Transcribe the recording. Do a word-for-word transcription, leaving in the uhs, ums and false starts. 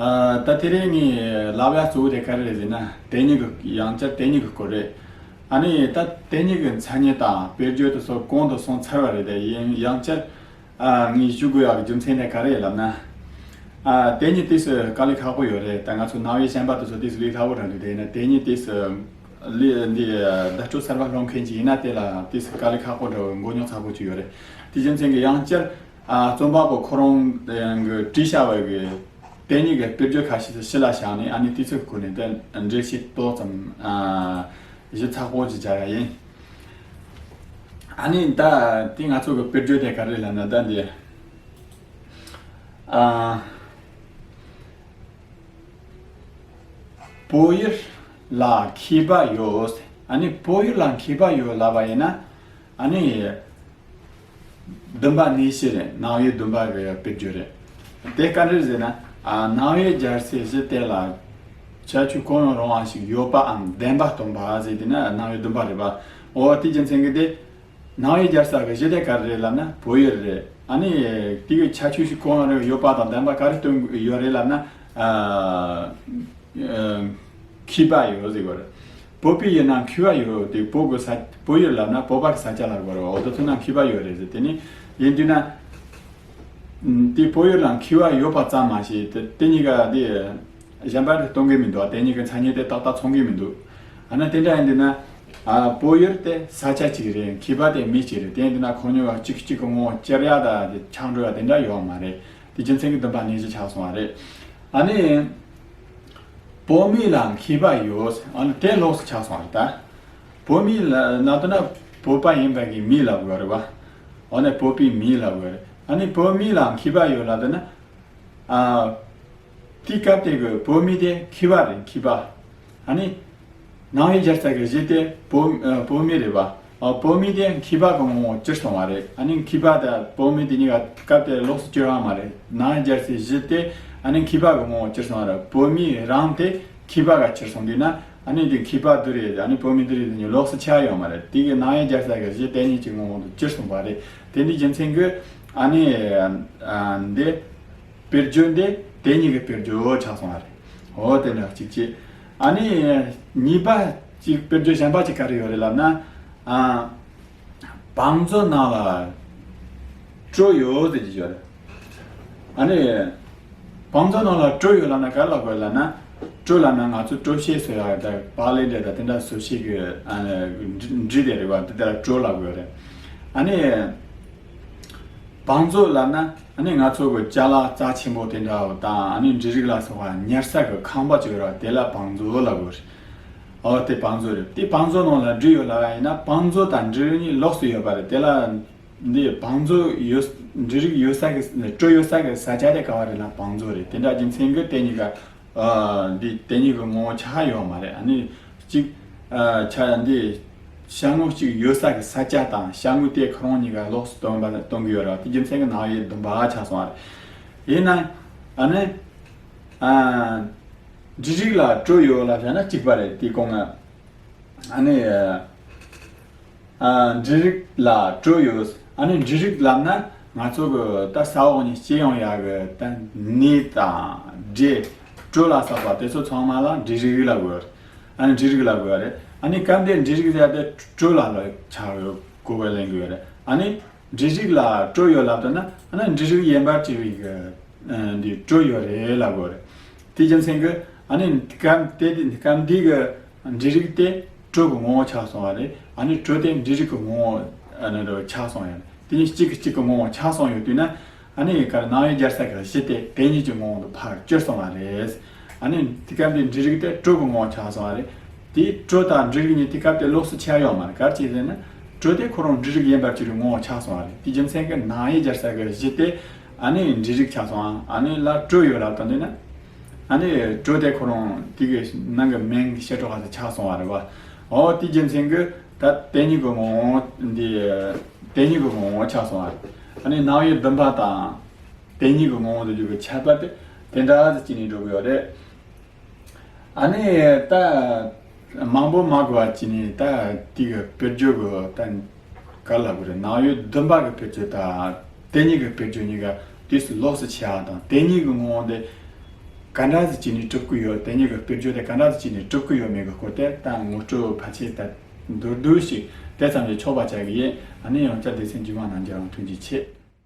ཨ། ད་དེ་རིང་ངས་ལབ་ཡ་གཙོ་བོ་དེ་ག་རེ་རེད་ཟེར་ན། དེ་ཉིད་ཀྱི་ཡང་བསྐྱར་དེ་ཉིད་ཀྱི་སྐོར་རེད། ཨ་ནི་ད་དེ་ཉིད་ཀྱི་མཚན་ཉིད་དང་དཔེར་བརྗོད་དེ་ཚོ་གོང་དུ་སོང་ཚར་བ་རེད་དེ། ཡིན་ཡང་བསྐྱར་ཨ་ངས་ཞུ་དགོས་ཡག་གི་རྒྱུ་མཚན་དེ་ག་རེ་ལབ་ན། ཨ། དེ་ཉིད་དུས་སུ་དཀའ་ལས་ཁག་པོ་ཡོད་རེད། ད་ང་ཚོ་ནང་པའི་གཞན་པ་དེ་ཚོ་དུས་སུ་ལས་སླ་པོ་རང་རེད་དེ། ཡིན་ན་དེ་ཉིད་དུས་སུ་ལས་འདི་བརྡ་སྤྲོད་གསར་པ་སློབ་མཁན་ཅིག་ཡིན་ན་དེ་ལ་དུས་སུ་དཀའ་ལས་ཁག་པོ་འདྲ་བོ་མགོ་རྙོག་ཚ་པོ་ཅིག་ཡོད་རེད། དེ་རྒྱུ་མཚན་གྱིས་ཡང་བསྐྱར་ཨ་རྩོམ་པ་པོ་ཁོ་རང་གིས་བྲིས་བཞག་པའི་གི་དེ་ཉིད་ཀྱི་དཔེར་བརྗོད་ཁ་ཤས་ཤིག་ཕྱི་ལ་བཞག་ནས། ཨ་ནི་དུས་ཚོད་ཁུར་ནས་དེ་འགྲེལ་བཤད་ཏོག་ཙམ་ཨ་ཞིབ་ཚགས་པོ་ཅིག་བྱ་ཡ་ཡིན། ཨ་ནི་ད་དེ་ང་ཚོ་གི་དཔེར་བརྗོད་དེ་ག་རེ་ལབ་ན། ད་འདི་ཨ་བོད་ཡུལ་ལ་མཁས་པ་ཡོད། ཨ་ནི་བོད་ཡུལ་ལ་མཁས་པ་ཡོད་ལབ་པ་ཡིན་ན། ཨ་ནི་བདུན་པ་གནས་གཞི་རེད། ནང་པའི་བདུན་པ་གི་དཔེར་བརྗོད་རེད། དེ་ག་འདྲ་ཟེར་ན། ཨ། ནང་པའི་རྒྱལ་སྲས་གཞི་དེ་ལ་ཁྱད་ཆོས་གང་ཡང་རུང་བ་ཞིག་ཡོད་པའམ་ལྡན་པ་སྟོན་པ་ཟེར་དུས་ན་ནང་པའི་བདུན་པ་རེད་པ། འོ་དེ་རྒྱུ་མཚན་གྱིས་དེ་ནང་པའི་རྒྱལ་ས་གི་གཞི་དེ་ག་རེ་རེད་ལབ་ན་བོད་ཡུལ་རེད། ཨ་ནི་དེ་གི་ཁྱད་ཆོས་ཤིག་གང་ཡང་རུང་ཡོད་པ་དང་ལྡན་པ་ག་རེ་སྟོན་ཡོད་རེད་ལབ་ན། ཨ། ཨ། མཁས་པ་ཡོད་ཟེར་གོ་རེད། བོད་པའི་ཡུལ་ན་མཁས་པ་ཡོད་དེ། བོད་ཀྱི་ས་བོད་ཡུལ་ལབ་ན་བོད་པ་གི་ས་ཆ་ལ་གོ་རེད། འོ་དེ་ཚོ་ན་མཁས་པ་ཡོད་རེད་ཟེར། དེ་ནི་ཡིན་དུས་ན། ཨ། དེ་བོད་ཡུལ་ལ་མཁས་པ་ཡོད་པ་ཙམ་མ་ཟད་དེ་དེ་གཉིས་ཀ་དེ་གཞན་པ་རེ་སྟོན་གི་མི་འདུག་དེ་གཉིས་ཀྱི་མཚན་ཉིད་དེ་ཏག་ཏག་མཚོན་གི་མི་འདུག་ཨ་ན་དེ་འདྲ་ཡིན་དུས་ན། ཨ། བོད་ཡུལ་དེ་ས་ཆ་གཅིག་རེད། མཁས་པ་དེ་མི་གཅིག་རེད། དེ་ཡིན་དུས་ན་ཁོ་གཉིས་ཀ་གཅིག་གཅིག་གི་ངོ་བོ་བཅར་ཡ་ད་དེ་ཆགས་འགྲོ་ཡ་དེ་འདྲ་ཡོད་མ་རེད། དེ་རྒྱུ་མཚན་གྱིས་བདུན་པ་གནས་གཞི་ཆགས་སོང་བ་རེད། ཨ་ནི། བོད་མི་ལ་མཁས་པ་ཡོད། ཨ་ནི་དེ་ལོགས་སུ་ཆགས་སོང་བ་རེད་ད། བོད་མི་ལ་ན་དོ་ན་བོད་པ་ཡིན་པ་གི་མི་ལབ་དགོས་རེད་བ། འོ་ན་བོད་པའི་མི་ལབ་དགོས་རེད། ཨ་ནི་བོད་མི་ལ་མཁས་པ་ཡོད་ལབ་དོ་ན། ཨ། དེའི་སྐབས་དེ་གི་བོད་མི་དེ་མཁས་པ་རེད། མཁས་པ། ཨ་ནི། ནང་པའི་རྒྱལ་ས་གི་གཞི་དེ་བོད་ཨ་བོད་མི་རེད་པ། ཨ། བོད་མི་དེ་མཁས་པ་གི་ངོ་བོ་གྱུར་སོང་བ་རེད། ཨ་ནི་མཁས་པ་དང་བོད་མི་དེ་གཉིས་ཀ་སྐབས་དེར་ལོགས་སུ་གྱུར་ཡོད་མ་རེད། ནང་པའི་རྒྱལ་སའི་གཞི་དེ་ཨ་ནི་མཁས་པ་གི་ངོ་བོ་གྱུར་སོང་བ་རེད། བོད་མི་རང་དེ་མཁས་པ་ག་གྱུར་སོང་དུས་ན། ཨ་ནི་དེ་མཁས་པ་དེ་རེད། ཨ་ནི་བོད་མི་དེ་རེད། དེ་གཉིས་ལོགས་སུ་ཆགས་ཡོད་མ་རེད། དེ་གི་ནང་པའི་རྒྱལ་ས་གི་གཞི་དེ་གཉིས་ཀྱི་ངོ་བོ་དེ་གྱུར་སོང་བ་རེད། དེ་འདི་རྒྱུ་མཚན་གྱིས་ཨ་ནི་ཨ་འདི་དཔེར་བརྗོད་འདི་དེ་གཉིས་ཀྱི་དཔེར་བརྗོད་ཆགས་སོང་བ་རེད། འོ་དེ་འདྲ་གཅིག་བྱས། ཨ་ནི་གཉིས་པ་གཅིག་དཔེར་བརྗོད་གཞན་པ་གཅིག་ག་རེ་ཡོད་རེད་ལབ་ན། ཨ། བང་མཛོད་ནང་ལ་གྲོ་ཡོད་ཟེར་གྱི་ཡོད་རེད། ཨ་ནི། བང་མཛོད་ནང་ལ་གྲོ་ཡོད་ལབ་ན་ག་རེ་ལབ་དགོས་ལབ་ན། གྲོ་ལབ་ན་ང་ཚོ་གྲོ་ཞིབ་བཟོ་ཡག་དང་བག་ལེབ་འདྲ་དང་དེ་འདྲ་བཟོ་བྱེད་ཀྱི་ཨ་ནི་འབྲི་འབྲི་དེ་རེད་བ། དེ་དེ་ལ་གྲོ་ལབ་དགོས་རེད། ཨ་ནི། བང་མཛོད་ལབ་ན་ཨ་ནི་ང་ཚོ་གི་ཅ་ལག་རྩ་ཆེན་པོ་དེ་འདྲ་བོ་དང་། ཨ་ནི་འབྲུ་རིགས་ལ་སོགས་པ་ཉར་ས་གི་ཁང་པ་ཅིག་ཡོད་རེད་བ། དེ་ལ་བང་མཛོད་ལབ་དགོས་རེད། འོ་དེ་བང་མཛོད་རེད། དེ་བང་མཛོད་ནང་ལ་འབྲུ་ཡོད་ལབ་པ་ཡིན་ན་བང་མཛོད་དང་འབྲུ་རིགས་གཉིས་ལོགས་སུ་ཡོད་པ་རེད། དེ་ལ་འདི་བང་མཛོད་ཡོད། འབྲུ་རིགས་ཡོད་ས་གི་གྲོ་ཡོད་ས་གི་ས་ཆ་དེ་ག་བ་རེད་ལབ་ན་བང་མཛོད་རེད། དེ་འདྲ་རྒྱུ་མཚན་གྱིས་དེ་གཉིས་ཀ་ཨ། འདི་དེ་གཉིས་ཀྱི་ངོ་བོ་ཆགས་ཡོད་མ་རེད། ཨ་ནི་གཅིག་ཨ། ཆ་འདི་ཤ་དངོས་གཅིག་ཡོད་ས་གི་ས་ཆ་དང་ཤ་དངོས་དེ་ཁོ་རང་གཉིས་ཀ་ལོགས་སུ་སྟོན་པ་སྟོན་གྱི་ཡོད་རེད། དེ་རྒྱུ་མཚན་གྱིས་ནང་པའི་བདུན་པ་ཆགས་སོང་བ་རེད། ཡིན་ན་ཨ་ནི་ཨ། འབྲུ་རིགས་ལ་གྲོ་ཡོད་ལབ་བྱས་ན་གཅིག་པ་རེད། དེ་གོང་ང་ཨ་ནི་ཨ། ཨ། འབྲུ་རིགས་ལ་གྲོ་ཡོད། ཨ་ནི་འབྲུ་རིགས་ལབ་ན་ང་ཚོ་གི་ད་ས་འོག་ནས་སྐྱེ་ཡོང་ཡག་གི་ད་ནས་དང་འབྲས་གྲོ་ལ་སོགས་པ་དེ་ཚོ་ཚང་མ་ལ་འབྲུ་རིགས་ལབ་དགོས་རེད། ཨ་ནི་འབྲུ་རིགས་ལབ་དགོས་རེད། ཨ་ནི་སྐབས་འདིར་འབྲུ་རིགས་ཟེར་དེ་གྲོ་ལ་ལ་ཆགས་ཡོད་གོ་བ་ལེན་དགོས་རེད། ཨ་ནི་འབྲུ་རིགས་ལ་གྲོ་ཡོད་ལབ་ད་ན་ཨ་ནི་འབྲུ་རིགས་ཡིན་པར་བྱས་པའི་གི་འདི་གྲོ་ཡོད་རེད་ལབ་དགོས་རེད། དེ་རྒྱུ་མཚན་གྱིས་ཨ་ནི་སྐབས་དེ་སྐབས་འདི་གི་འབྲུ་རིགས་དེ་གྲོ་གི་ངོ་བོ་ཆགས་སོང་བ་རེད། ཨ་ནི་གྲོ་དེ་འབྲུ་རིགས་ཀྱི་ངོ་བོ་ཨ་ནི་རུ་ཆགས་སོང་ཡང་དེ་གཉིས་གཅིག་གིས་གཅིག་གི་ངོ་བོ་ཆགས་སོང་ཡོད་དུས་ན། ཨ་ནི་ག་རེ་ནང་པའི་རྒྱལ་ས་གི་གཞི་དེ་དེ་གཉིས་ཀྱི་ངོ་བོ་དུ་ཕར་གྱུར་སོང་བ་རེད། ཨ་ནི་དེ་སྐབས་དེ་འབྲུ་རིགས་དེ་གྲོ་གི་ངོ་བོ་ཆགས་སོང་བ་རེད། དེ་གྲོ་དང་འབྲུ་རིགས་གཉིས་དེ་སྐབས་དེ་ལོགས་སུ་ཆགས་ཡོད་མ་རེད། ག་རེ་བྱས་ཟེར་ན་གྲོ་དེ་ཁོ་རང་འབྲུ་རིགས་ཡིན་པར་གྱུར་པའི་ངོ་བོ་ཆགས་སོང་བ་རེད། དེ་རྒྱུ་མཚན་གྱིས་ནང་པའི་རྒྱལ་ས་གི་གཞི་དེ་ཨ་ནི་འབྲུ་རིགས་ཆགས་སོང་། ཨ་ནི་ལ་གྲོ་ཡོད་ལབ་དང་དུས་ན། ཨ་ནི་གྲོ་དེ་ཁོ་རང་དེ་གི་ནང་གི་མིང་གི་བཤད་གྲོགས་ཁ་ཚ་ཆགས་སོང་བ་རེད་བ། འོ་དེ་རྒྱུ་མཚན་གྱིས་ད་དེ་གཉིས་ཀྱི་ངོ་བོ་འདི་དེ་གཉིས་ཀྱི་ངོ་བོ་ཆགས་སོང་བ་རེད། ཨ་ནི་ནང་པའི་བདུན་པ་དང་དེ་གཉིས་ཀྱི་ངོ་བོ་དེ་རྒྱུ་གི་ཁྱད་པར་དེ་དེ་འདྲ་ཟིག་བྱས་ནས་འགྲོ་གི་ཡོད་རེད། ཨ་ནི་ད་མང་པོ་མ་གོ་བ་བྱས་ནས་ད་དེ་གི་དཔེར་བརྗོད་གི་ད་ག་ལ་གོ་རེད། ནང་པའི་བདུན་པ་གི་དཔེར་བརྗོད་དང་དེ་གཉིས་ཀྱི་དཔེར་བརྗོད་གཉིས་ཀ་དུས་སུ་ལོགས་སུ་ཆགས་དང་། དེ་གཉིས་ཀྱི་ངོ་བོ་དེ་ ག་འདྲ་ཟིག་བྱས་ནས་སྒྲུབ་ཀྱི་ཡོད། དེ་གཉིས་ཀྱི་སྤེལ་རྒྱུ་དེ་ག་འདྲ་ཟིག་བྱས་ནས་སྒྲུབ་ཀྱི་ཡོད་མེད་ཀྱི་སྐོར་དེ་ད་ངོ་སྤྲོད་ཕལ་ཆེར་ད་མདོར་བསྡུས་ཤིག་དེ་ཙམ་གྱིས་ཆོག་པ་བྱ་གི་ཡིན། ཨ་ནི་ཡང་བསྐྱར་སྡེ་ཚན་རྗེས་མ་ནང་འཇགས་རོགས། ཐུགས་རྗེ་ཆེ།